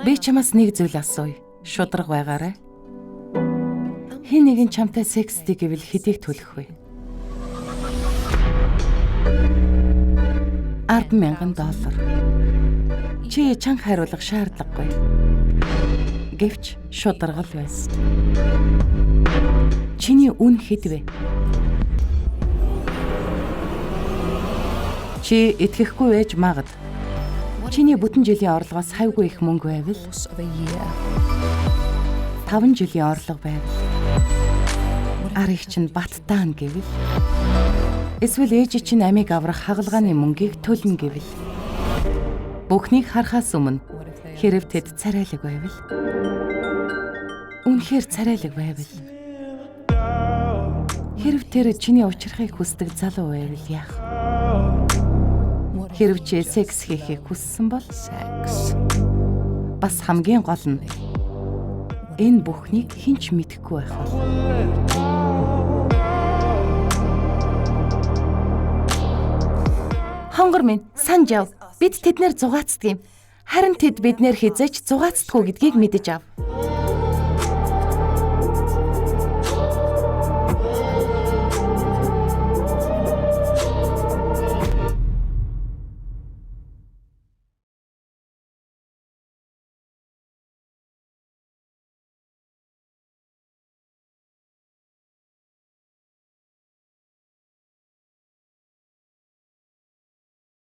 Би чамаас нэг зүйл асууя. Шударга байгаарай. Хэн нэгэн чамтай секстэй гэвэл хэдийг төлөх вэ? $10,000. Чи чанга хариулах шаардлагагүй. Гэвч шударга л байсан. Чиний үн хэд вэ? Чи итгэхгүй байж магад. Чиний бүтэн жилийн орлогоос хавьгүй их мөнгө байвал 5 жилийн орлого байвал ар их чинь баттаана гэвэл эсвэл ээж чинь амийг аврах хагалгааны мөнгийг төлнө гэвэл бүхнийг харахаас өмнө хэрв тэд царайлаг байвал үнэхээр царайлаг байвал хэрв тэр чиний учрахыг хүсдэг залуу байвал яах? Хэрв чи секс хийхийг хүссэн бол бас хамгийн гол нь энэ бүхнийг хэн ч мэдэхгүй байх бол. Хонгор минь, санаж яв. Бид тэднэр зугаацдаг юм. Харин тэд биднэр хизээч зугаацдаггүй гэдгийг мэдэж ав.